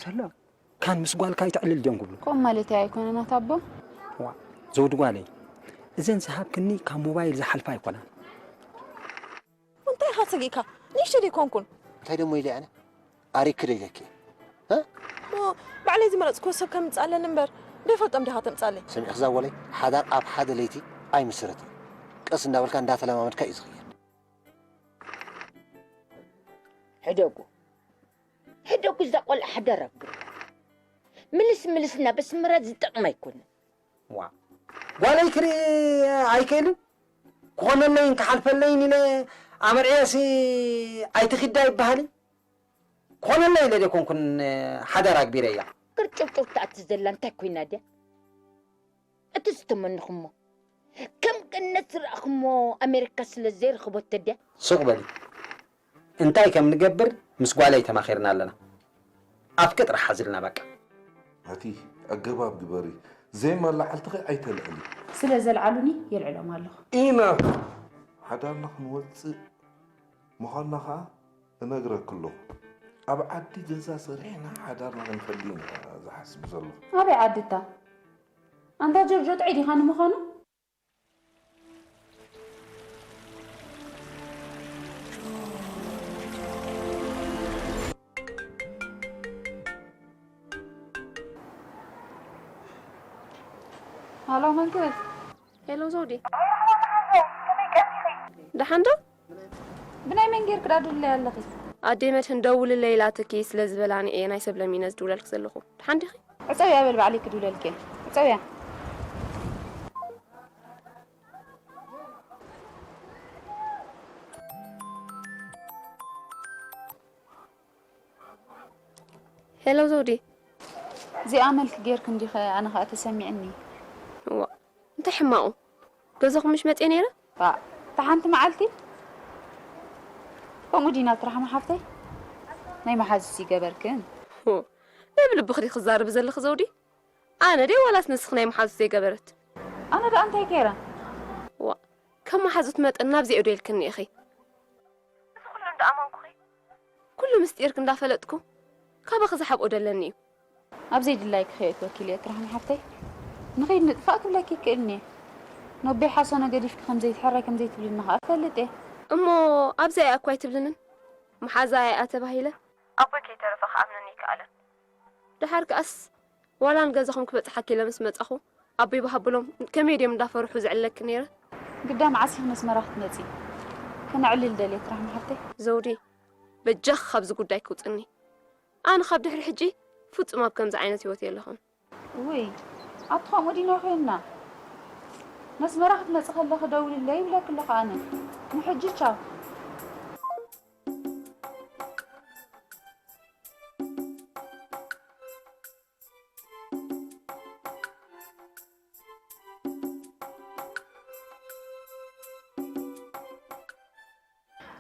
ተሎ ካን ምስ ጓልካ ይትዕልል ድዮም ክብሉ? ከምኡ ማለት ኣይኮነን ኣታ ኣቦ። ዋ፣ ዘውዲ ጓለይ፣ እዘን ዝሃብክኒ ካብ ሞባይል ዝሓልፋ ኣይኮናን። እንታይ ኢኻ ሰጊእካ? ንእሽተይ ደይኮንኩን። እንታይ ደሞ ኢለ ኣነ? ኣሪክ ዶ ኢለኪ? እ? እሞ ባዕለይ ዝመረጽክዎ ሰብ ከምጽኣለኒ እምበር፣ ደይፈልጦም ዲኻ ተምጻለይ? ሰሚዕኪ እዛ ጓለይ፣ ሓዳር ኣብ ሓደ ለይቲ ኣይምስረትን። ቀስ እንዳበልካ እንዳተለማመድካ እዩ ዝኽየድ። ሕደጉ። ሕደጉ እዛ ቆልዓ ሓዳር ኣብሉ። ምልስ ምልስ እናበስምራ ዝጠቕም ኣይኮነን። ዋ፣ ጓለይ ክርኢ ኣይክእልን? ክኾነለይን ክሓልፈለይን ኢለ ኣመርዕየሲ ኣይትኺዳ ይበሃልን? ክኾነለይ ኢለ ደይኮንኩን ሓዳር ኣግቢረያ። ቅርጭውጭው ትኣቲ ዘላ እንታይ ኮይና ድያ? እቲ ዝተመንኹሞ ከም ገነት ዝረኣኹሞ ኣሜሪካ ስለ ዘይረኽቦቶ ድያ? ሱቕ በሊ። እንታይ ከም ንገብር ምስ ጓለይ ተማኺርና ኣለና። ኣፍኪ ጥራሕ ሓዝልና በቃ። ኣቲ ኣገባብ ግበሪ። ዘይመላዕልትኺ ኣይተልዕሊ። ስለ ዘልዓሉኒ የልዕሎም ኣለኹ። ኢና ሓዳርና ክንወፅእ ምዃንና ኸዓ እነግረኪ ኣለኹ። ኣብ ዓዲ ገዛ ሰሪሕና ሓዳርና ክንፈሊ ኢና ዝሓስብ ዘለኹ። ኣበይ ዓዲ እታ? ኣንታ ጆርጆ ጥዑይ ዲኻ ንምዃኑ? ሃሎ፣ መን ክብል? ሄሎ ዘውዲ። ደሓን ዶ? ብናይ መን ጌርክ ደኣ ድውልለይ ኣለኺ? ኣደይ መድህን ደውልለይ ኢላትኪ ስለ ዝበላኒ እየ ናይ ሰብ ለሚነ ዝድውለልኪ ዘለኹ። ደሓን ዲኺ? ዕጸውያ በል ባዕለይ ክድውለልኪ እየ። ዕጸውያ። ሄሎ ዘውዲ። እዚኣ መልክ ጌርክ እንዲኸ ኣነ ኸኣ ተሰሚዕኒ። እዋ፣ እንታይ ሕማቑ? ገዛኹም ምሽ መጽየ ነይረ? ዋ፣ እታ ሓንቲ መዓልቲ? ከምኡ ዲና ትራሕማ ሓፍተይ? ናይ መሓዙት ይገበርክን? ሆ፣ ናይ ብልብኺ ዲኺ ክዛረቢ ዘለኺ ዘውዲ? ኣነ ድየ ዋላስ ንስኺ ናይ መሓዙት ዘይገበረት? ኣነ ደኣ እንታይ ገይረ? ዋ፣ ከም መሓዙት መጠን ናብዚኦ ዶ ኢልክኒ ኢኺ? እዚ ኩሉ እንዳኣመንኩኺ? ኩሉ ምስጢርክ እንዳፈለጥኩ ካባኺ ዝሓብኦ ደለኒ እዩ። ኣብ ዘይድላይኪ ከየእትወኪ ኢለ እየ ትራሕሚ ሓፍተይ። ንኸይድ ንጥፋእ ክብለኪ ይክእልኒ እየ። ነቦይ ሓሶነ ገዲፍኪ ከም ዘይትሕረይ ከም ዘይትብልኒ ኸኣ እፈልጥ እየ። እሞ ኣብዚኣ እያ እኳ ኣይትብልንን። መሓዛ እያ ተባሂለ። ኣቦይ ከይተረፈ ክኣምነኒ ኣይከኣለን። ደሓር ከኣስ ዋላ ንገዛኹም ክበጽሓኪ ኢለ ምስ መጻኹ ኣቦይ ብሃብሎም ከመይ ድዮም እንዳፈርሑ ዝዕለኪ ነይረ። ግዳ መዓስ ኢኺ ነስመራ ክትመጺ? ከነዕልል ደልየ ትራሕሚ ሓፍተይ። ዘውዲ፣ በጃኺ ካብዚ ጉዳይ ክውጽኒ። ኣነ ካብ ድሕሪ ሕጂ ፍጹም ኣብ ከምዚ ዓይነት ህይወት የለኹን። ውይ፣ ኣቲ ከምኡ ዲና ኮይንና? ነስመራ ክትመጺ ከለኺ ደውልለይ ይብለኪ ኣለኹ ኣነ። ንሕጂ ቻው።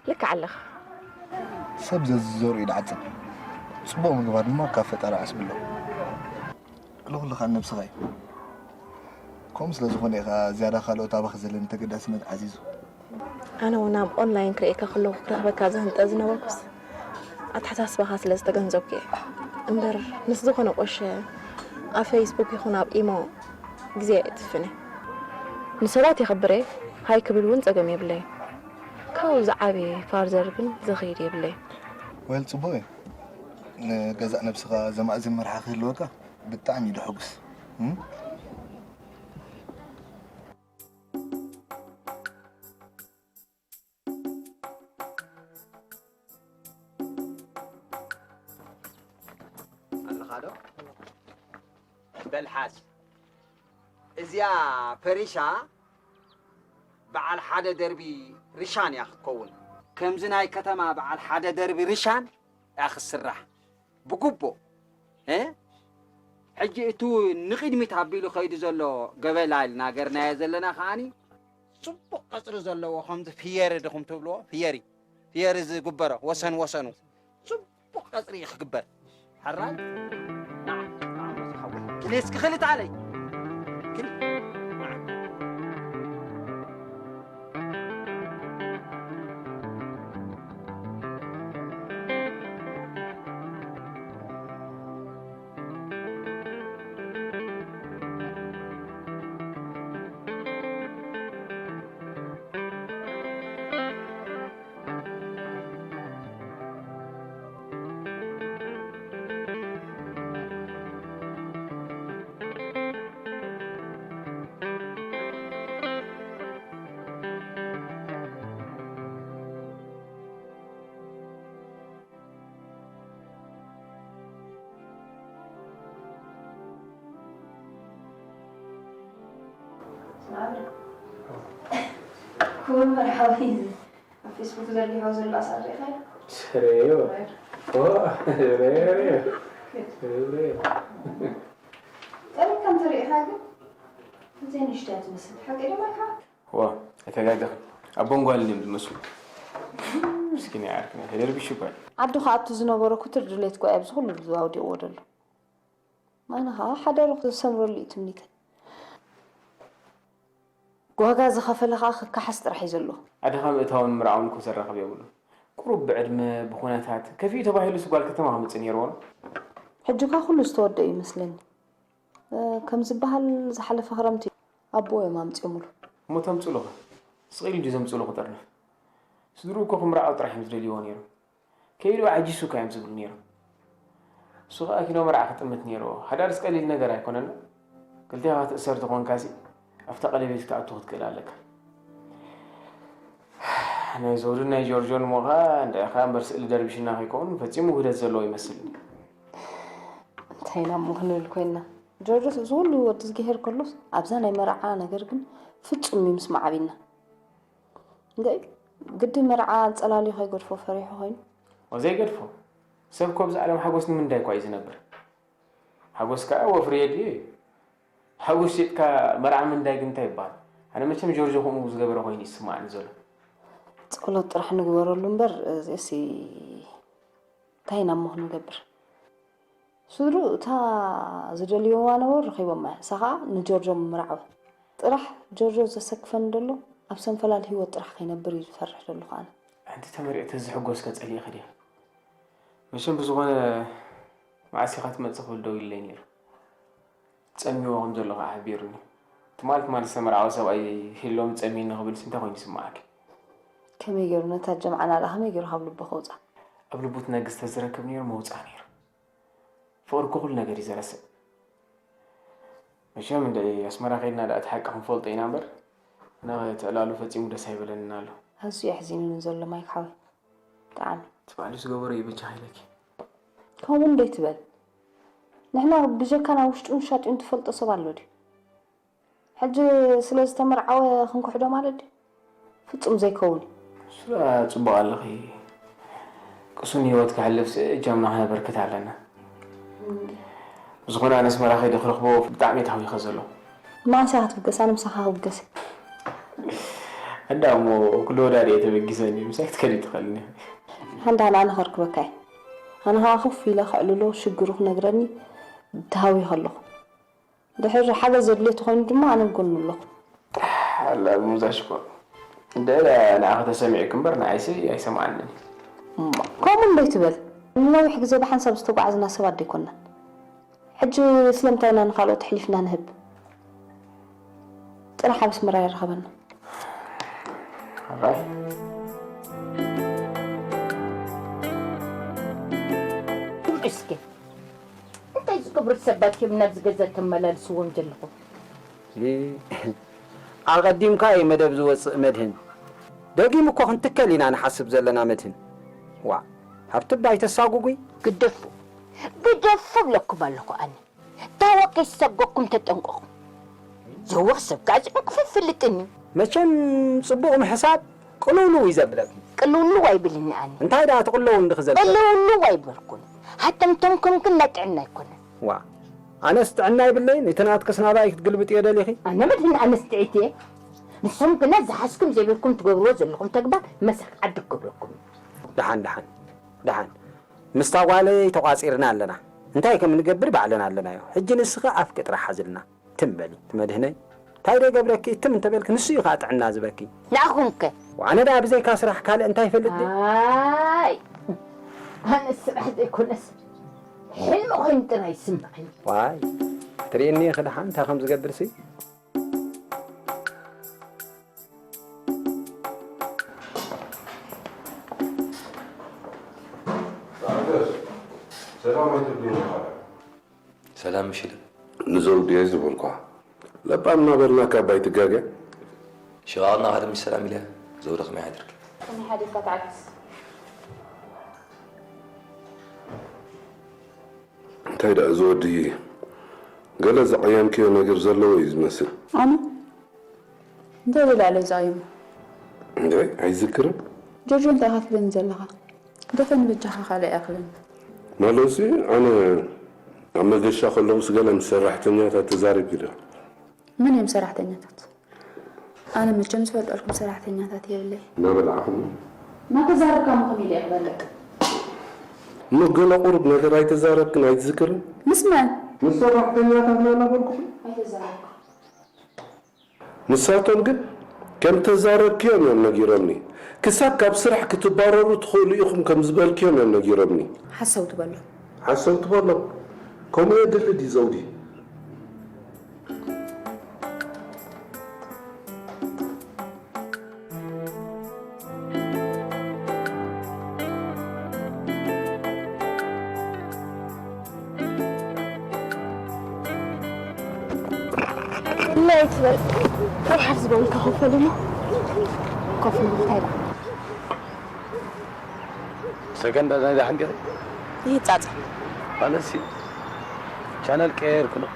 ልክዕ ኣለኻ። ሰብ ዘዝዘርኡ እዩ ዝዓጽድ። ጽቡቕ ምግባር ድማ ካብ ፈጣሪ ዓስቢ ኣሎ። ልኹሉ ኸኣ ንነብስኻ እዩ። ከምኡ ስለ ዝኾነ እዩ ኸኣ ዝያዳ ካልኦት ኣባኺ ዘለኒ ተገዳስነት ዓዚዙ። ኣነ እውን ኣብ ኦንላይን ክርእየካ ከለኹ ክረኽበካ ዝህንጠ ዝነበርኩስ ኣተሓሳስባኻ ስለ ዝተገንዘብኩ እየ። እምበር ምስ ዝኾነ ቆሸ ኣብ ፌስቡክ ይኹን ኣብ ኢሞ ግዜ ኣየጥፍን እየ። ንሰባት የኽብር እየ፣ ሃይ ክብል እውን ጸገም የብለይን። ካብኡ ዝዓበየ ፋርዘር ግን ዝኸይድ የብለይን። ወል ጽቡቕ እዩ። ንገዛእ ነብስኻ ዘማእዝን መርሓ ክህልወካ ብጣዕሚ እዩ ደሐጉስ። እም? ኣለኻ ዶ? በል ሓዝ። እዚኣ ፈሪሻ በዓል ሓደ ደርቢ ርሻን እያ ክትከውን። ከምዚ ናይ ከተማ በዓል ሓደ ደርቢ ርሻን እያ ክትስራሕ። ብግቡእ። እ? ሕጂ እቱ ንቕድሚት ኣቢሉ ከይዱ ዘሎ ገበላ ኢልና ገርናዮ ዘለና ከኣኒ ጽቡቕ ቀጽሪ ዘለዎ ከምዚ ፍየሪ ድኹም ትብልዎ? ፍየሪ። ፍየሪ ዝግበሮ ወሰን ወሰኑ። ጽቡቕ ቀጽሪ እዩ ክግበር። ሕራይ? ንዓ፣ ንዓ፣ ንዓ፣ ዝሓወይ። ክልኤ እስኪ ክልተ ኣለይ። ክል-፣ ንዓ። ክቡር መርሓዊ፣ ኣብ ፌስቡክ ዘርጊሖ ዘሎ ኣሳሪኻ? ሬዮ። ኦ፣ ሬዮ፣ ሬዮ። ሬዮ። ቀሪብካ እንተሪኢኻ ግን፣ ዘይንእሽቶ እያ ትመስል። ሓቂ ድማ ኢኻ? ዋ፣ ኣይተጋገኽን። ኣቦን ጓልን እዮም ዝመስሉ። ምስኪን ዓርክና ተደርቢሹ እኳ እዩ። ዓዱ ክኣቱ ዝነበሮ ክቱር ድሌት እኳ እዩ ኣብዚ ኩሉ ኣውዲቕዎ ዘሎ። ኣነ ኸኣ ሓዳሩ ክሰምረሉ እዩ ትምኒተይ። ዋጋ ዝኸፈለ ኸኣ ክከሓስ ጥራሕ እዩ ዘለዎ። ኣደኻ ምእታውን ምርዓውን እኮ ዘራኽብ የብሉን። ቁሩብ ብዕድመ፣ ብኹነታት፣ ከፊኡ ተባሂሉስ ጓል ከተማ ክመጽእ ነይርዎ ነው። ሕጂ እኳ ኩሉ ዝተወደአ እዩ ይመስለኒ። እ፣ ከም ዝበሃል ዝሓለፈ ክረምቲ ኣቦኡ እዮም ኣምጺኦምሉ። እሞ ተምጽኡሉ ኸ? ስቕ ኢሉ ድዩ ዘምጽኡሉ ክጥርንፍ? ስድርኡ እኮ ክምርዓው ጥራሕ እዮም ዝደልይዎ ነይሮም። ከይዱ ዓጂሱ እኳ እዮም ዝብሉ ነይሮም። እሱ ኸኣ ኪኖ መርዓ ክጥምት ነይርዎ። ሓዳርስ ቀሊል ነገር ኣይኮነን። ክልቴኻ ክትእሰር ተኾንካሲ ኣብታ ቀለቤት ክትኣቱ ክትክእል ኣለካ። ናይ ዘውድን ናይ ጆርጆን እሞ ኸኣ እንዳ ኢኻ እምበር ስእሊ ደርቢሽና ከይከውን ፈጺሙ ውህደት ዘለዎ ይመስልኒ። እንታይ ኢና እሞ ክንብል ኮይንና? ጆርጆስ እዚ ኩሉ ወዲ ዝገሄር ከሎስ ኣብዛ ናይ መርዓ ነገር ግን ፍጹም እዩ ምስማዕ ኣቢልና። እንገይ ግዲ መርዓ ኣንጸላልዩ ከይገድፎ ፈሪሑ ኮይኑ። ወዘይገድፎ ሰብ እኮ ብዛ ዓለም ሓጎስ ንምንዳይ እኳ እዩ ዝነብር። ሓጎስ ከኣ ወፍሪ የድልዮ እዩ። ሓጎስ ሸጥካ መርዓ ምንዳይ ግን እንታይ ይበሃል? ኣነ መቸም ጆርጆ ከምኡ ዝገበረ ኮይኑ ይስማዓኒ ዘሎ። ጸሎት ጥራሕ ንግበረሉ እምበር እዚእሲ እንታይ ኢና እሞ ክንገብር? ስድርኡ እታ ዝደልይዋ ነበሩ ረኺቦማ እያ። ንሳ ኸኣ ንጆርጆ ምርዓወ። ጥራሕ ጆርጆ ዘሰክፈኒ ዘሎ ኣብ ሰንፈላል ህይወት ጥራሕ ከይነብር እዩ ዝፈርሕ ዘለኹ ኣነ። ኣንቲ ተመሪዕኪ ተዝሕጎስኪ ጸሊእኺ ዲኺ? መቸም ብዝኾነ መዓስ ኢኻ ትመጽእ ክብል ደዊሉለይ ነይሩ። ጸሚዎ ከም ዘሎ ኸኣ ሓቢሩኒ። ትማል ትማል ዝተመርዓወ ሰብኣይ ሎሚ ጸሚኒ ክብልሲ እንታይ ኮይኑ ይስምዓኪ? ከመይ ገይሩ ነታ ጀምዓና ደኣ ከመይ ገይሩ ካብ ልቡ ከውጻ? ኣብ ልቡ ትነግስ ተዝረክብ ነይሩ መውጽኣ ነይሩ። ፍቕሪ እኮ ኩሉ ነገር እዩ ዘረስእ። መቸም እንድዒ ኣስመራ ከይድና ደኣ እቲ ሓቂ ክንፈልጦ ኢና እምበር፣ ነቲ ዕላሉ ፈጺሙ ደስ ኣይበለንን ኣሎ። ኣዝዩ የሕዚኑኒ ዘሎ ማይክ ሓወይ። ብጣዕሚ። እቲ ባዕሉ ዝገበሮ እዩ በጃኻ ኢለኪ። ከምኡ እንዶ ኣይትበል። ንሕና ብጀካና ውሽጡ ምሻጥ እዩ እንትፈልጦ ሰብ ኣሎ ድዩ? ሕጂ ስለ ዝተመርዓወ ክንክሕዶ ማለት ድዩ? ፍጹም ዘይከውን እዩ። እሱ ደኣ ጽቡቕ ኣለኺ። ቅሱን ህይወት ከሕልፍሲ እጃምና ከነበርክት ኣለና። ብዝኾነ ኣነ ኣስመራ ከይደ ክረኽቦ ብጣዕሚ እየ ተሃዊኸ ዘለኹ። መዓስ ኢኻ ክትብገስ? ኣነ ምሳኻ ክብገስ እየ። ኣንዳ እሞ ኩሉ ወዳዲ እየ ተበጊሰኒ፣ ምሳይ ክትከዲ ትኽእልኒ። ሓንዳ ኣነ ከርክበካ እየ። ኣነ ኸዓ ኮፍ ኢለ ከዕልሎ ሽግሩ ክነግረኒ ተሃዊኸ ኣለኹ። ድሕሪ ሓገዝ ዘድልዮ ተኾይኑ ድማ ኣነ ኣብ ጎኑ ኣለኹ። ኣላ ሙዛ ሽኮር። እንደ ንዓኺ ተሰሚዑኪ እምበር ንዓይሲ ኣይሰምዓንን። እሞ፣ ከምኡ እንዶ ኣይትበል። ንነዊሕ ግዜ ብሓንሳብ ዝተጓዓዝና ሰባት ዶ ኣይኮንናን? ሕጂ ስለምንታይ ኢና ንኻልኦት ኣሕሊፍና ንህብ? ጥራሕ ኣብ ኣስመራ ይራኸበና። ኣራይ። እስኪ፣ እንታይ ዝገብሩ ሰባት እዮም ናብዚ ገዛ ተመላልስዎም ዘለኹም? እ፣ ኣቐዲምካ እዩ መደብ ዝወጽእ መድህን። ደጊም እኮ ክንትከል ኢና ንሓስብ ዘለና መድህን። ዋእ፣ ሃብቲ እባ ኣይተሳጉጉይ። ግደፉ፣ ግደፉ እብለኩም ኣለኹ ኣነ። ታወቂ ዝሰገኩም ተጠንቀቑ። ዘወር ሰብ ከኣ ዝዕንቅፍ ኣይፈልጥን እዩ። መቸም ጽቡቕ ምሕሳብ ቅልውልው እዩ ዘብለኪ። ቅልውልው ኣይብልን ኣነ። እንታይ ደኣ ትቕለው እንድኺ ዘለኪ? ቅልውልው ኣይበልኩን። ሃተምተምኩም ግን ናይ ጥዕና ኣይኮነን። ዋ፣ ኣነስ ጥዕና ይብለይን፣ እቲ ናትክስ ናባይ ክትግልብጥዮ ደሊኺ? ኣነ መድህን ኣነስ ጥዕይቲ እየ። ንሶም ግና ዝሓዝኩም ዘይብልኩም ትገብርዎ ዘለኹም ተግባር መሳኽ ዓዲ ክገብረኩም እዩ። ደሓን፣ ደሓን፣ ደሓን። ምስታ ጓለይ ተቋጺርና ኣለና። እንታይ ከም እንገብር ባዕልና ኣለናዮ። ሕጂ ንስኺ ኣፍኪ ጥራሕ ሓዝልና። ትም በሊ፣ ትመድህነይ። እንታይ ዶ ይገብረኪ? ትም እንተበልኪ ንሱ እዩ ኸኣ ጥዕና ዝበኪ። ንዓኹምከ? ኣነ ደኣ ብዘይካ ስራሕ ካልእ እንታይ ይፈልጥ ድየ? ኣይ፣ ኣነ ስራሕ ዘይኮነስ ሕልሚ ኮይኑ ጥራይ ይስምዓኒ። ዋይ፣ ትርእይኒ ኢኺ ደሓን እንታይ ከም ዝገብርሲ? ሰላም ኣይትብሉን ኢኻ። ሰላም ምሽ ኢለ። ንዘውዲ እየ ዝበልኳ። ለባም እናበልናካ እባ ኣይትጋገ። ሽቓቕ እናኸደ ምሽ ሰላም ኢለ። ዘውዲ ከመይ ሓዲርኪ? ከመይ ሓዲርካ ትዓግስ? እንታይ ደኣ እዚ ወዲ ገለ ዘቐየምክዮ ነገር ዘለዎ እዩ ዝመስል። ኣነ? እንታይ ደላለ ዛይሞ? እንደ ኣይዝክርም። ጆርጆ እንታይ ኢኻ ትብለኒ ዘለኻ? ደፈን በጃኻ ካልእ ኣይኣኽልን። ማለትሲ ኣነ ኣብ መገሻ ከለኹስ ገለ ምስ ሰራሕተኛታት ተዛሪብ ኢለ። መን እዮም ሰራሕተኛታት? ኣነ መቸም ዝፈልጠልኩም ሰራሕተኛታት የብለይ። እናበላዕኹም እናተዛረብካ ምኹም ኢለ ይቕበለቅ። እሞ ገለ ቁሩብ ነገር ኣይተዛረብክን ኣይትዝክርን? ምስ መን? ምስ ሰራሕተኛታትና እናበልኩኹም ኣይተዛረብኩ። ንሳቶም ግን ከም ተዛረብክዮም እዮም ነጊሮምኒ። ክሳብ ካብ ስራሕ ክትባረሩ ትኽእሉ ኢኹም ከም ዝበልክዮም እዮም ነጊሮምኒ። ሓሰው ትበሎ። ሓሰው ትበሎም። ከምኡ የድሊ ድዩ ዘውዲ? ለይት በል ካብ ሓፍ ዝበልካ ኮፈል እሞ ኮፍ ምልታይ ዳ ሰገን ዳ ናይ ዳሕን ገረ ይህጻጽ ኣነሲ ቻነል ቀየርኩ ነው።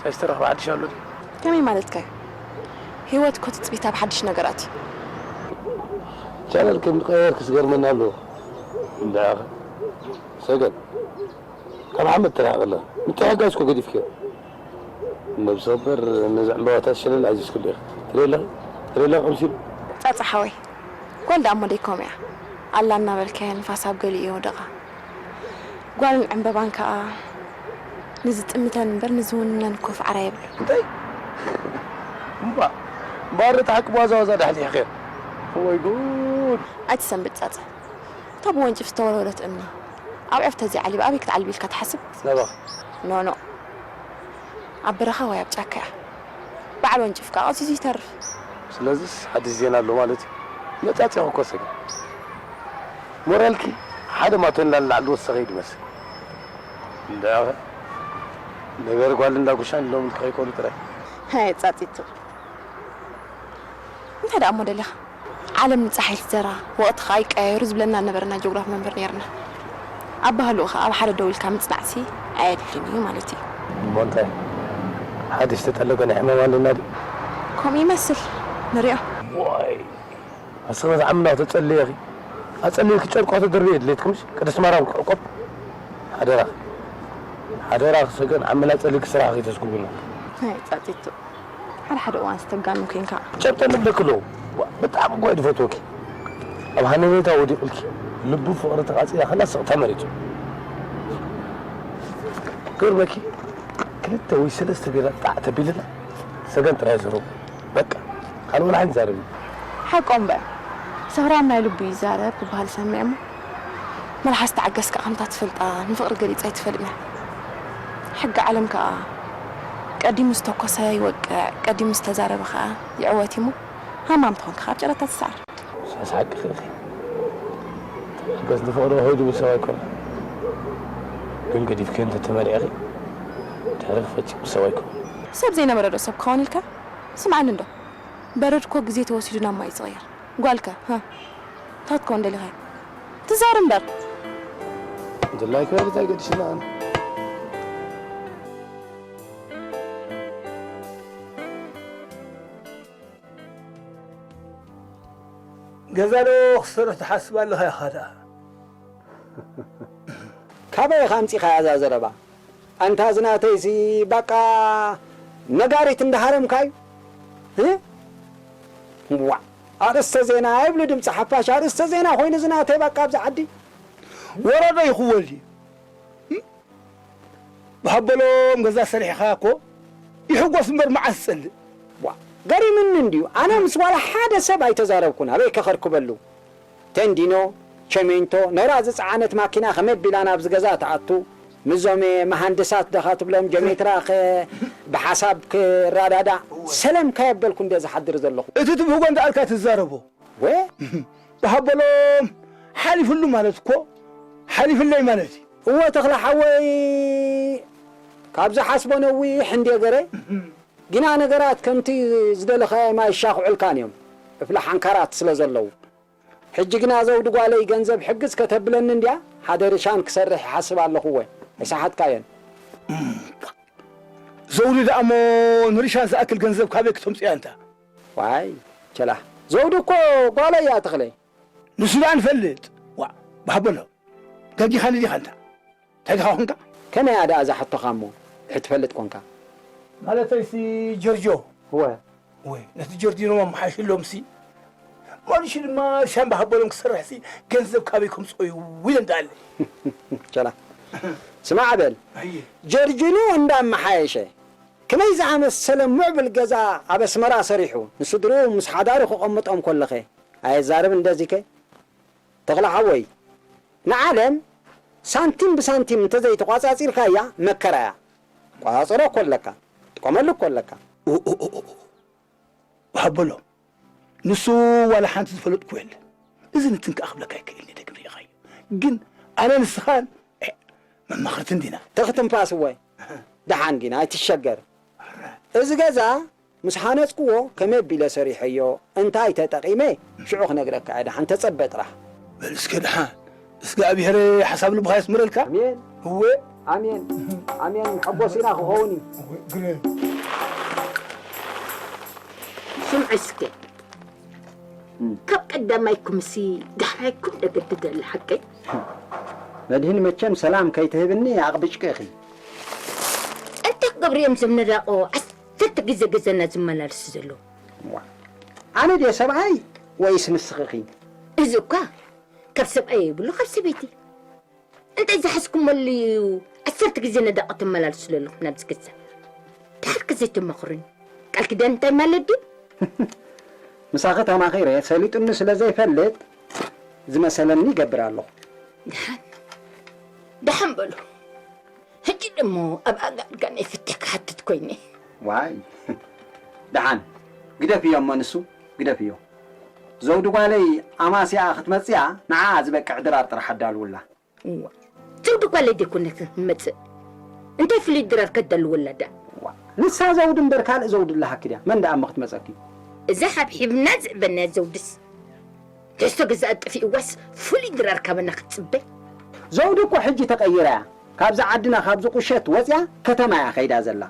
ተስተረኽ ባዕድሽ ኣሎ ድዩ? ከመይ ማለትካ እዩ? ህይወት እኮ ትጽቢት ኣብ ሓድሽ ነገራት እዩ። ቻነል ከም ቀየር ክስገርመና ኣሎ። እንዳ ሰገን ካብ ሓመድ ትርሓቕ ኣላ። ምትሕጋዝ እኮ ገዲፍክዮ። ነብሲ በር ነዚ ዕምባባታት ሸለል ኣይዘስክሉ ኢኻ። ትደለኺ ትደለኺ ከምሲ ጻጻ ሓወይ ጓል ደኣ እሞ ደይኮም እያ ኣላ እናበልካያ ንፋስ ኣብ ገሊኡ ይወደቓ። ጓልን ዕምበባን ከኣ ንዝጥምተን እምበር ንዝውንነን እኮ ፍዓራ የብሉ። እንታይ እምባ እምባር ተሓቂ ዋዛ ዋዛ ዳሕሊሕኽዮ። ወይ ጉድ። ኣይትሰንብድ ጻጸ። እታ ብወንጭፍ ዝተወልወለት እምኒ ኣብ ዒፍ ተዘይዓሊባ ኣበይ ክትዓልብ ኢልካ ትሓስብ? ናባኺ ኖ ኖ ኣብ በረኻ ወይ ኣብ ጫካ እያ። በዓል ወንጭፍ ከኣ ቀጺዙ ይተርፍ። ስለዚስ ሓድሽ ዜና ኣሎ ማለት እዩ። መጻጺኹ እኮ ሰገን ሞራልኪ ሓደ ማቶ ንላዕሊ ወሰኸ እዩ ዝመስል። እንዳ ነገር ጓል እንዳ ጉሻን ኢሎምልኪ ከይኮኑ ጥራይ። ሃይ ጻጺቱ እንታይ ደኣ እሞ ደሊኻ? ዓለም ንጸሓይ ትዘራ ወቕቲ ኸኣ ይቀያየሩ ዝብለና ነበረ ናይ ጆግራፍ መምህር ነይርና። ኣባህልኡ ኸኣ ኣብ ሓደ ደው ኢልካ ምጽናዕሲ ኣየድልን እዩ ማለት እዩ። እሞ እንታይ ሓድሽ ተጠለቀ ናይ ሕማም ኣለና ድዩ? ከምኡ ይመስል ንሪኦ። ዋይ ኣሰበ ዝዓምና ተጸልየኺ ኣጸልየኪ ጨርቋ ተደርቢ የድሌትኩምሽ ቅድስቲ ማርያም ክዕቆብ ሓደራ ሓደራ ክሰገን ዓመላ ጸሊክ ስራሕ ከይተስጉጉና። ሃይ ጻጺቱ ሓደ ሓደ እዋን ዝተጋኑ ኮንካ። ጨብጠ ንብለኪ ኣለዉ። ዋ፣ ብጣዕሚ እኳ እዩ ዝፈትወኪ። ኣብ ሃነኔታ ወዲቑልኪ ልቡ ፍቕሪ ተቓጺላ ከላ ስቕ ተመሪጹ። ክብርበኪ ክልተ ወይ ሰለስተ ቢራ ጣዕ ተቢልና ሰገን ጥራይ ዘረቡ። በቃ ካልእ ወላ ሓንቲ ዛረቢ። ሓቆ እምበር ሰኽራም ናይ ልቡ ይዛረብ ክበሃል ሰሚዐ እሞ መልሓስ ተዓገስካ ከምታ ትፈልጣ ንፍቕሪ ገሊጻ ኣይትፈልጥን እያ። ሕጊ ዓለም ከኣ ቀዲሙ ዝተኮሰ ይወቅዕ፣ ቀዲሙ ዝተዛረበ ከኣ ይዕወት እዩ እሞ ሃማም ተኾንካ ካብ ጨረታ ትሰዓር። ሳስ ሓቅኺ ኢኺ። ተበገስ ንፍቕሪ ውሑድ ይብል ሰብ ኣይኮነ። ግን ገዲፍኪ እንተተመሊዕኺ ድሕሪ ክፈጺሙ ሰብ ኣይኮነ። ሰብ ዘይነበረ ዶ ሰብ ክኸውን ኢልካ? ስምዓኒ እንዶ በረድ እኮ ግዜ ተወሲዱ ናብ ማይ እዩ ዝቕየር። ጓልከ ሀ እንታይ ክትከውን ደሊኻ እያ? ትዛር እምበር። ድላይኪ በሊ እንታይ ገዲሽና ኣነ። ገዛ ዶ ክሰርሕ ትሓስብ ኣለኻ ኢኻ ደኣ? ካበይ ኢኻ ኣምጺኻያ እዛ ዘረባ? ኣንታ ዝናተይሲ ባቃ ነጋሪት እንዳሃረምካዩ እ? ዋ ኣርእስተ ዜና ይብሉ ድምፂ ሓፋሽ ኣርእስተ ዜና ኮይኑ ዝናተይ ባቃ ኣብዚ ዓዲ ወረዶ ይኽወል ድዩ? ብሃበሎም ገዛ ሰሪሕኻ እኮ ይሕጎስ እምበር መዓስ ዝጸልእ። ዋ ገሪምኒ እንድዩ ኣነ ምስ ዋላ ሓደ ሰብ ኣይተዛረብኩን ኣበይ ከኸርክበሉ ተንዲኖ ቸሜንቶ ነራ ዝጸዓነት ማኪና ከመይ ኣቢላ ናብዚ ገዛ ትኣቱ ምስዞም መሃንድሳት ደኻ ትብሎም ጀሜትራ ከ ብሓሳብ ክራዳዳ ሰለም ከየበልኩ እንደ ዝሓድር ዘለኹ። እቲ ትብህጎ እንተ ኣልካ ትዛረቦ። ወ ብሃበሎም ሓሊፍሉ ማለት እኮ ሓሊፍለይ ማለት እዩ። እወ ተኽለ ሓወይ ካብ ዝሓስቦ ነዊሕ እንድየ ገረ ግና ነገራት ከምቲ ዝደለኻዮም ኣይሻኽዑልካን እዮም እፍላ ሓንካራት ስለ ዘለዉ። ሕጂ ግና ዘውዲ ጓለይ ገንዘብ ሕግዝ ከተብለኒ እንድያ ሓደ ርሻን ክሰርሕ ይሓስብ ኣለኹ እወ ኣይሰሓትካዮን። ዘውዲ ደኣ እሞ ንርሻን ዝኣክል ገንዘብ ካበይ ክተምፅያ እንታ? ዋይ ቸላ፣ ዘውዲ እኮ ጓለይ እያ ተኽለ። ንሱ ደኣ ንፈልጥ። ዋ፣ ባህ በሎ። ገዲኻኒ ዲኻ እንታ? እንታይ ዲኻ ኾንካ? ከመይ እያ ደኣ እዛ ሕቶኻ እሞ፣ ድሕር ትፈልጥ ኮንካ? ማለተይሲ ጆርጆ። እወ። ወይ፣ ነቲ ጆርዲኖ ኣመሓይሽሎምሲ፣ ማኑሽ ድማ ሻምባ ሃበሎም ክሰርሕሲ፣ ገንዘብ ካበይ ከምጽኦ እዩ ኢለ እንዳኣለ። ቸላ። ስማዕ በል፣ ኣየ። ጆርጂኖ እንዳመሓየሸ፣ ከመይ ዝኣመሰለ ምዕቡል ገዛ ኣብ ኣስመራ ሰሪሑ፣ ንስድርኡ ምስ ሓዳሩ ክቐምጦም ኮለኸ፣ ኣየዛርብ እንደዚከ? ተኽለ ሓወይ፣ ንዓለም ሳንቲም ብሳንቲም እንተዘይተቋጻጺርካያ መከራ እያ። ቋጻጽሮ እኮ ኣለካ፣ ጥቀመሉ እኮ ኣለካ። ኦ፣ ኦ፣ ኦ፣ ኦ። ሃበሎም። ንሱ ዋላ ሓንቲ ዝፈለጥኩ የለን። እዚ ንትንክኣ ክብለካ ኣይክእልን እየ፣ ደግም ርኢኻዮ። ግን ኣነ ንስኻን፣ ኤ፣ መማኽርትን ዲና። ተኽትንፋስ እወ። ደሓን ዲና፣ ኣይትሸገር። ኣረ። እዚ ገዛ ምስ ሃነጽክዎ ከመይ ኣቢለ ሰሪሐዮ፣ እንታይ ተጠቒመ፣ ሽዑ ክነግረካ እየ። ደሓን ተጸበ ጥራሕ። በል እስከ ደሓን፣ እስጋብሄር ሓሳብ ልብኻ የስምረልካ። ኣሜን። እወ። ኣሜን። ኣሜን። መሐጎሲና ክኸውን እዩ። እወ፣ ግረ። ስምዒ እስከ፣ እም። ካብ ቀዳማይኩምሲ ዳሕራይኩም ደገድድ ኣለ ሓቀይ? መድህን መቸም ሰላም ከይትህብኒ ኣቕብጭቂ ኢኺ። እንታይ ክገብሩ እዮም እዞም ነዳቆ ዓሰርተ ግዜ ገዛና ዝመላለሱ ዘለዉ? ዋ፣ ኣነ ድየ ሰብኣይ ወይስ ንስኺ ኢኺ? እዚ እኳ ካብ ሰብኣይ የብሉ፣ ካብ ሰበይቲ። እንታይ ዝሓዝኩመሉ እዩ ዓሰርተ ግዜ ነዳቆ ተመላልሱ ዘለኹም ናብዚ ገዛ? ድሓር ከ ዘይተማኽሩኒ? ቃል ኪዳን እንታይ ማለት ድዩ? ምሳኺ ተማኺረ ሰሊጡኒ ስለ ዘይፈልጥ ዝመሰለኒ ይገብር ኣለኹ። ደሓን፣ ደሓን በሉ። ሕጂ ደሞ ኣብ ኣጋድጋ ናይ ፍትሕ ክሓትት ኮይነ። ዋይ፣ ደሓን፣ ግደፍዮ እሞ ንሱ፣ ግደፍዮ። ዘውዲ ጓለይ ኣማስያኣ ክትመጽያ ንዓኣ ዝበቅዕ ድራር ጥራሕ ኣዳልውላ። እዋ፣ ዘውዲ ጓለይ ደይኮነት ክትመጽእ? እንታይ ፍሉይ ድራር ከዳልወላ ደኣ? ዋ፣ ንሳ ዘውዲ እምበር ካልእ ዘውዲ ኣለሃኪ ድያ? መን ደኣ እሞ ክትመጸኪ? እዛ ሓብሒብና ዝዕበናያ ዘውድስ፣ ትሕዝቶ ገዛ ኣጥፊእዋስ ፍሉይ ድራር ካበና ክትጽበ? ዘውዲ እኮ ሕጂ ተቐይራ እያ። ካብዛ ዓድና፣ ካብዚ ቁሸት ወጽያ ከተማ እያ ከይዳ ዘላ።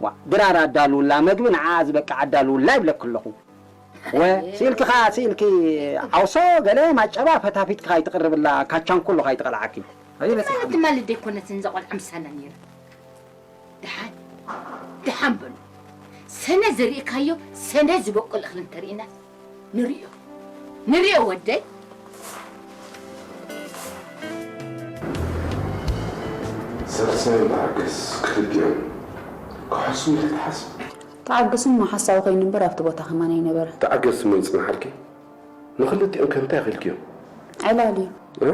ዋ፣ ድራር ኣዳልውላ፣ መግቢ ንዓኣ ዝበቅዕ ኣዳልውላ ይብለኪ ኣለኹ። ወ-፣ ስኢልኪ ኸዓ፣ ስኢልኪ ዓውሶ ገለ ማጨባ ፈታፊትኪ ኸይትቕርብላ፣ ካቻንኩሉ ኸይትቐልዓኪ። ኣይ፣ በፂሓ። ማለት ማለት ደይኮነትን እዛ ቆልዓ ምሳና ነይራ። ደሓን፣ ደሓን በሉ። ሰነ ዘሪእካዮ፣ ሰነ ዝበቁል እኽሊ እንተሪእናስ ንሪኦ። ንሪኦ ወደይ። ሰርሳይ በዓገስ ክልቲኦም ክሕሱ ኢልካ ትሓስብ? ተዓገስ እሞ ሓሳዊ ኮይኑ እምበር ኣብቲ ቦታ ከማን ኣይነበረን። ተዓገስ እሞ ይጽንሓልኪ። ንኽልቲኦም ከ እንታይ ኢኺልክዮም? ዕላል እዩ። እ?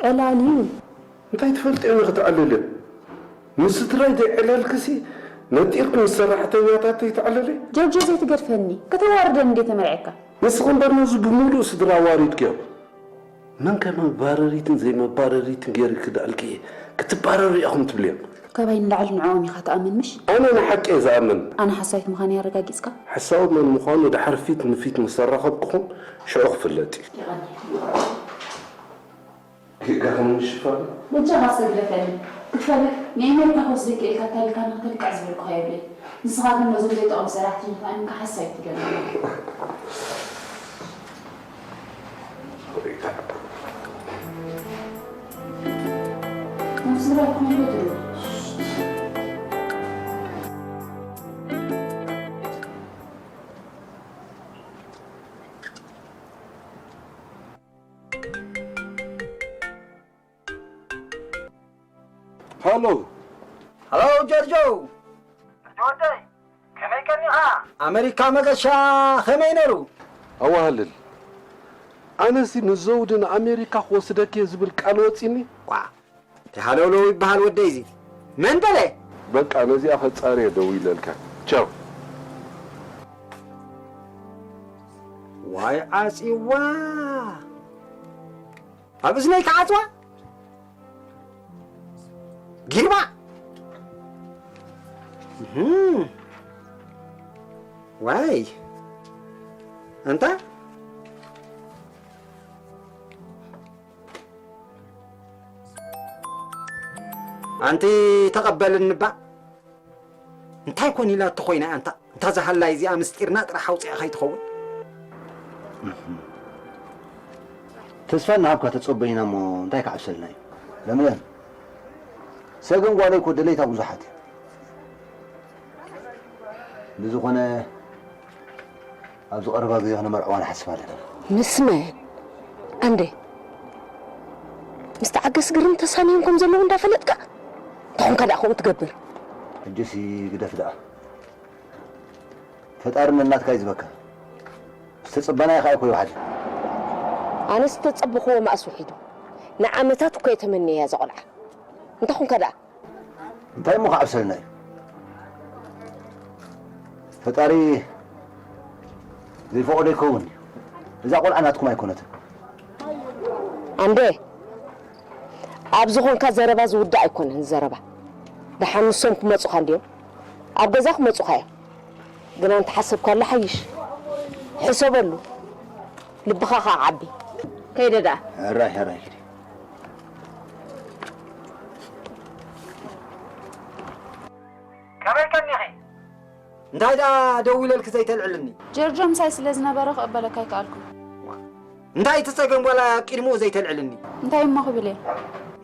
ዕላል እዩ። እንታይ ትፈልጥዮ ንኽትዕልልዮ? ምስ ስድራይ ዘይዕለልክሲ ነጢርኪ ምስ ሰራሕተኛታተይ ትዕልሊ? ጆርጆ ዘይትገድፈኒ፣ ከተዋርደኒ እንዴ ተመርዕካ? ንስኺ እምበር ነዚ ብምሉእ ስድራ ኣዋሪድክዮ። መን ከ መባረሪትን ዘይመባረሪትን ገይሩ ክድዕልኪ እየ፣ ክትባረሩ ኢኹም ትብልዮም። ካባይ ንላዕሊ ንዕኦም ኢኻ ትኣምን ምሽ? ኣነ ንሓቂ እየ ዝኣምን። ኣነ ሓሳዊት ምዃነይ ኣረጋጊጽካ? ሓሳዊ መን ምዃኑ ድሓር ፊት ንፊት ምስ ኣራኸብኩኹም ሽዑ ክፍለጥ እዩ። የቐንየልና። ጌጋ ከም ምሽፋን። በጃኻ እስከ ግደፈኒ። ክትፈልጥ፣ ንኤሜሪካ ክወስደኪ ኢልካ እንታይ ኢልካ ንክትልክዕ ዝበልኩኻ የብለይ። ንስኻ ግን ነዞም ዘይጠቕሙ ሰራሕተኛታት ኣሚንካ ሓሳብ ትገብር። ናብ ስድራኹም ይፈትሉ። ሃሎ። ሃሎ ጀርጆ። ወደይ፣ ከመይ ቀኒኻ? ኣመሪካ መገሻ ከመይ ነሩ? ኣዋህልል። ኣነሲ ንዘውዲ ንኣሜሪካ ክወስደኪ እየ ዝብል ቃል ወጺኒ። ዋ፣ እቲ ሃለውለው ይበሃል ወደይ እዚ። መን በለ? በቃ ነዚኣ ከጻርየ ደው ኢለልካ። ቻው። ዋይ ዓጽዋ። ኣብ እዝነይ ክዓጽዋ? ጊርባ? እህም። ዋይ። ኣንታ? ኣንቲ ተቐበልኒ እባ። እንተ እንታይ ኮን ኢላ እተኾይና እያ? እንታ፣ እንታ ዝሃላይ እዚኣ ምስጢርና ጥራሕ ኣውፂኣ ከይትኸውን። ተስፋ እናሃብካ ተጸበይና እሞ እንታይ ክዓብሰልና እዩ? ለምለም፣ ሰገን ጓለይ እኮ ደለይታ ብዙሓት እዩ። ብዝኾነ፣ ኣብዚ ቀረባ ግዜ ክነመርዕዋ ንሓስብ ኣለና። ምስ መን? ኣንዴ፣ ምስ ተዓገስ ግርም ተሳንዮም ከም ዘለዉ እንዳፈለጥካ፣ እንተኾንካ ደኣ ከምኡ ትገብር? ሕጂሲ ግደፍ ደኣ። ፈጣሪ ነናትካ እዩ ዝበካ። ዝተጸበናዮ ከኣ ኣይኮ ይውሓድ። ኣነ ዝተጸበኽዎ መኣስ ውሒዱ። ንዓመታት እኮ እየ ተመንየያ እዛ ቆልዓ። እንተኾንካ ደኣ? እንታይ እሞ ክዓብሰልና እዩ? ፈጣሪ ዘይፈቐዶ ይከውን እዩ። እዛ ቆልዓ ናትኩም ኣይኮነትን። ኣንዴ፣ ኣብ ዝኾንካ ዘረባ ዝውዳእ ኣይኮነን ዘረባ። ደሓን ንሶም ክመጹኻ እንድዮም። ኣብ ገዛ ክመጹኻ እዮም። ግና እንተሓሰብካሉ ሓይሽ። ሕሰበሉ። ልብኻ ኸዓ ዓቢ። ከይደ ደኣ። ሕራይ፣ ሕራይ፣ ኪዲ። ከመይ ቀኒኺ? እንታይ ደኣ ደዊለልኪ ዘይተልዕልኒ? ጀርጆ ምሳይ ስለ ዝነበረ ክቕበለካ ኣይከኣልኩን። እንታይ እቲ ጸገም ዋላ ቅድሚኡ ዘይተልዕልኒ? እንታይ እሞ ክብል እየ?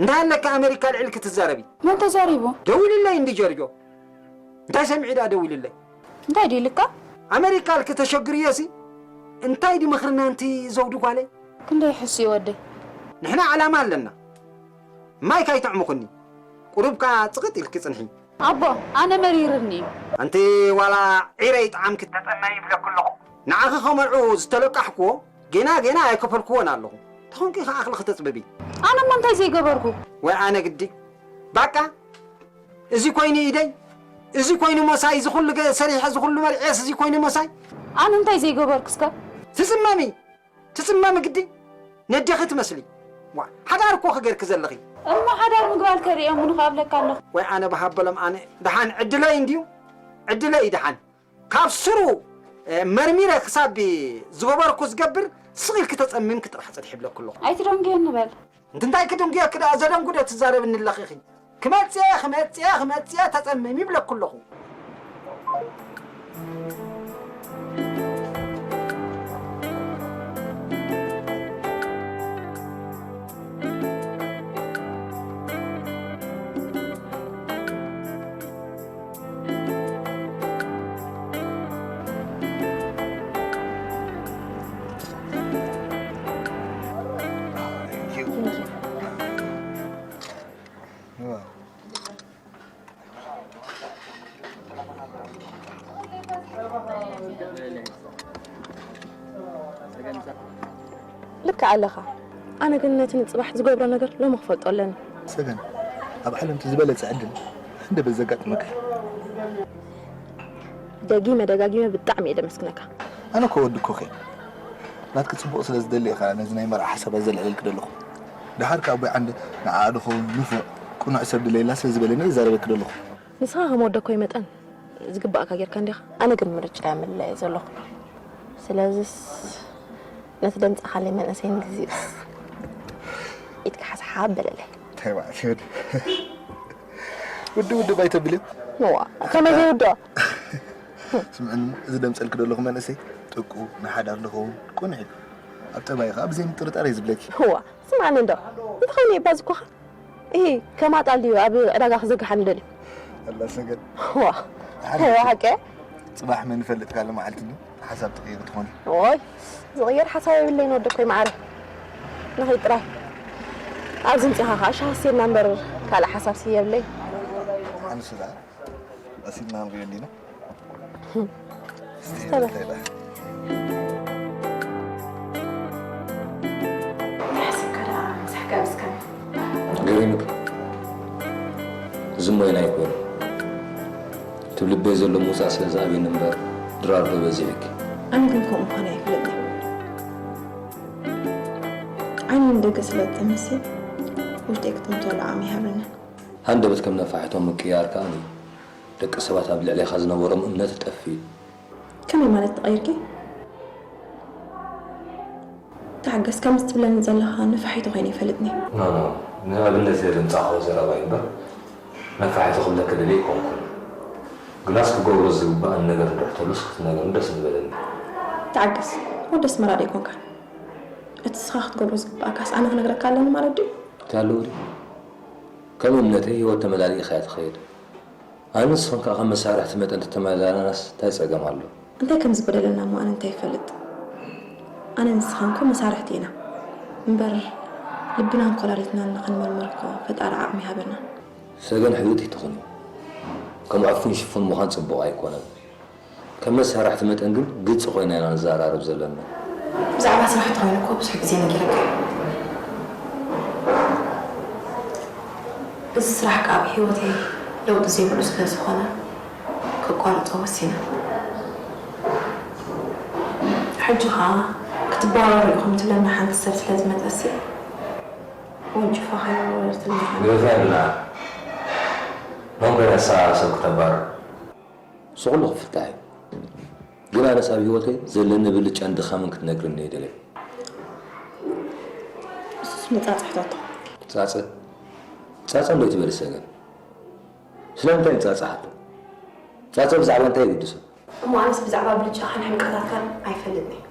እንታይ ኣለካ ኣሜሪካ ልዕልኪ ትዛረቢ? መን ተዛሪቡ? ደዊልለይ እንዲ ጀርጆ። እንታይ ሰሚዑ ደኣ ደዊልለይ? እንታይ ድዩ ኢልካ? ኣሜሪካ ልኪ ተሸግርዮሲ እንታይ ድዩ ምኽርና እንቲ ዘውዲ ጓለይ? ክንደይ ሕሱ እዩ ወደይ። ንሕና ዕላማ ኣለና። ማይ ካይተዕሙኹኒ። ቁሩብ ከኣ ጽቕጥ ኢልኪ ጽንሒ። ኣቦ፣ ኣነ መሪርኒ እዩ። ኣንቲ ዋላ ዒረ ይጥዓምኪ ተጸመ ይብለኩ ኣለኹ። ንዓኺ ከመርዑ ዝተለቃሕኩዎ ጌና ጌና ኣይከፈልኩዎን ኣለኹ። ተኾንኪ ከኣ ኣኽሊ ክተጽብቢ። ኣነ እሞ እንታይ ዘይገበርኩ? ወይ ኣነ ግዲ። ባቃ፣ እዚ ኮይኑ ኢደይ፣ እዚ ኮይኑ ሞሳይ፣ እዚ ኩሉ ገ-፣ ሰሪሐ፣ እዚ ኩሉ መርዕየስ፣ እዚ ኮይኑ ሞሳይ። ኣነ እንታይ ዘይገበርኩ እስከ? ትጽመሚ፣ ትጽመሚ ግዲ። ነዴኺ ትመስሊ። ዋ፣ ሓዳር እኮ ክገርኪ ዘለኺ። እሞ ሓዳር ምግባር ከርእዮም ውን ክኣብለካ ኣለኹ። ወይ ኣነ ብሃበሎም ኣነ። ደሓን ዕድለይ እንድዩ። ዕድለይ ደሓን። ካብ ስሩ፣ እ፣ መርሚረ ክሳብ ዝገበርኩ ዝገብር ስቕ ኢልኪ ተጸሚምኪ ጥራሕ ጽንሒ ይብለኩ ኣለኹ። ኣይትደንጉየኒ በል። እንት እንታይ ክድንጉየኪ ደኣ ዘደንጉ ዶ ትዛረብኒ ኣለኺ ኢኺ? ክመጽእ እየ፣ ክመጽእ እየ፣ ክመጽእ እየ፣ ተጸመሚ ይብለኩ ኣለኹ። ልክዕ ኣለኻ። ኣነ ግን ነቲ ንጽባሕ ዝገብሮ ነገር ሎሚ ክፈልጦ ኣለኒ። ሰገን፣ ኣብ ዓለም እቲ ዝበለጸ ዕድል ሃንደበት ዘጋጥመካ እዩ። ደጊመ ደጋጊመ ብጣዕሚ እየ ደመስግነካ። ኣነ እኮ ወዲ ኮኽ እየ። ናትኪ ጽቡቕ ስለ ዝደሊ እየ ኸኣ ነዚ ናይ መርዓ ሓሳብ ኣዘልዕለልኪ ዘለኹ። ደሓር ከኣ ኣቦይ ዓንደ ንዓኣ ዶ ኸውን ንፉዕ ቅኑዕ ሰብ ድለየላ ስለ ዝበለኒ እየ ዝዛረበኪ ዘለኹ። ንስኻ ከም ወደኮይ መጠን ዝግባእካ ጌርካ እንዲኻ። ኣነ ግን ምርጫ እየ ምልላይ ዘለኹ። ስለዚስ ነቲ ደምጻኻለይ መንእሰይ ንግዚኡስ ኢድካ ሓስሓብ በለለይ። እንታይ ማለት እዩ? ውድእ ውድእ ባይተብልዮ? እዋ፣ ከመይ ዘይውድኦ? ስምዕኒ፣ እዚ ደምጸልኪ ዘለኹ መንእሰይ ጥቁ ንሓዳር ዝኸውን ቅኑዕ እዩ። ኣብ ጠባይ ኸኣ ብዘይ ምጥርጣር እዩ ዝብለኪ። እዋ፣ ስምዓኒ እንዶ፣ እንተኾይኑ እየ ባዝኮኻ። እሂ፣ ከም ኣጣል ድዩ ኣብ ዕዳጋ ክዘግሓኒ ደልዩ? ኣላ ሰገን። ዋ፣ ሓንቲ እዋ፣ ሓቂ? ጽባሕ መን ይፈልጥ ካልእ መዓልቲ እንድዩ ሓሳብ ትቕይሪ ትኾኒ። ኦይ፣ ዝቕየር ሓሳብ የብለይን ወደኮይ መዓረይ። ንኸይድ ጥራይ። ኣብዚ ምጺኻ ኸኣ ሻሂ ሴድና እምበር ካልእ ሓሳብሲ የብለይን። ኣንሱ ደኣ ቀሲልና ንሪኦ እንዲና። እስቲ ተበል። እንታይ ደኣ? እንታይ ሓሲብካ ደኣ ምሳሕ ጋብዝካኒ? ገሪሙኪ? እዚ ሞይና ኣይኮነ። እቲ ኣብ ልበይ ዘሎ ምውጻእ ስለ ዝኣብየኒ እምበር ድራር ዶ በዚሑኪ? ኣነ ግን ከምኡ ምዃነይ ኣይፍለጥን። ዓይኒ ንደገ ስለ እጠምስ እየ ውሽጠይ ክጥምተሉ ዓቕሚ ኣይሃበንን። ሃንደበት ከም ነፋሒቶ ምቅይያር ከኣ እዩ። ደቂ ሰባት ኣብ ልዕሌኻ ዝነበሮም እምነት ይጠፍእ እዩ። ከመይ ማለት ተቐይርኪ? ተዓገስ፣ ከምዚ ትብለኒ ዘለኻ ነፋሒቶ ኮይነ ይፈልጥኒ። ኖ፣ ኖ፣ ንኣብነት እየ ዘምጻእክዎ ዘረባ እዩ እምበር፣ ነፋሒቶ ክብለኪ ደልየ ኣይኮንኩን። ግናስ ክገብሮ ዝግባእን ነገር እንድሕተሉስ ክትነግርኒ ደስ ምበለኒ። ተዓገስ፣ ወዲ ኣስመራ ዶ ኣይኮንካን? እቲ ንስኻ ክትገብሮ ዝግባእካስ ኣነ ክነግረካ ኣለኒ ማለት ድዩ? እንታይ ኣለዎ ድዩ? ከም እምነተይ ህይወት ተመላሊእኻ እያ ትኸይድ። ኣነ ንስኽን ከኣ ከም መሳርሕቲ መጠን ተተመላላናስ እንታይ ጸገም ኣሎ? እንታይ ከም ዝበደለና እሞ ኣነ እንታይ ይፈልጥ? ኣነ ንስኻን እኮ መሳርሕቲ ኢና እምበር ልብናን ኮላሊትናን ንኽንምርምር እኮ ፈጣሪ ዓቕሚ ይሃበና። ሰገን ሕውየት ኣይትኹኒ። ከም ዕፉን ሽፉን ምዃን ጽቡቕ ኣይኮነን። ከም መሳርሕቲ መጠን ግን ግልጺ ኮይና ኢና ንዘራረብ ዘለና። ብዛዕባ ስራሕ እንተኾይኑ እኮ ብዙሕ ግዜ ነጊረካ እየ። እዚ ስራሕ ከኣ ኣብ ህይወተይ ለውጢ ዘይብሉ ስለ ዝኾነ ከቋርጾ ወሲነ። ሕጂ ኸኣ ክትባረሩ ኢኹም ትብለና ሓንቲ ሰብ ስለ ዝመጸሲ ወንጭፋ ከይወረደትኒ ምዃኑ። ግደፍያ ብላ ኖምበር ያሰራራ ሰብ ክተባርር። እሱ ኩሉ ክፍታሕ እዩ። ግን ኣነስ ኣብ ህይወተይ ዘለኒ ብልጫን ድኻምን ክትነግርኒ እየ ደልየ። እሱስ ንጻጽ ሕተቶ። ጻጸ ጻጸ እንዶ ትበል ሰገን? ስለምንታይ ንጻጸ ሓቶ? ጻጸ ብዛዕባ እንታይ ይግድሶ? እሞ ኣነስ ብዛዕባ ብልጫኻን ሕምቀታትካን ኣይፈልጥን እየ።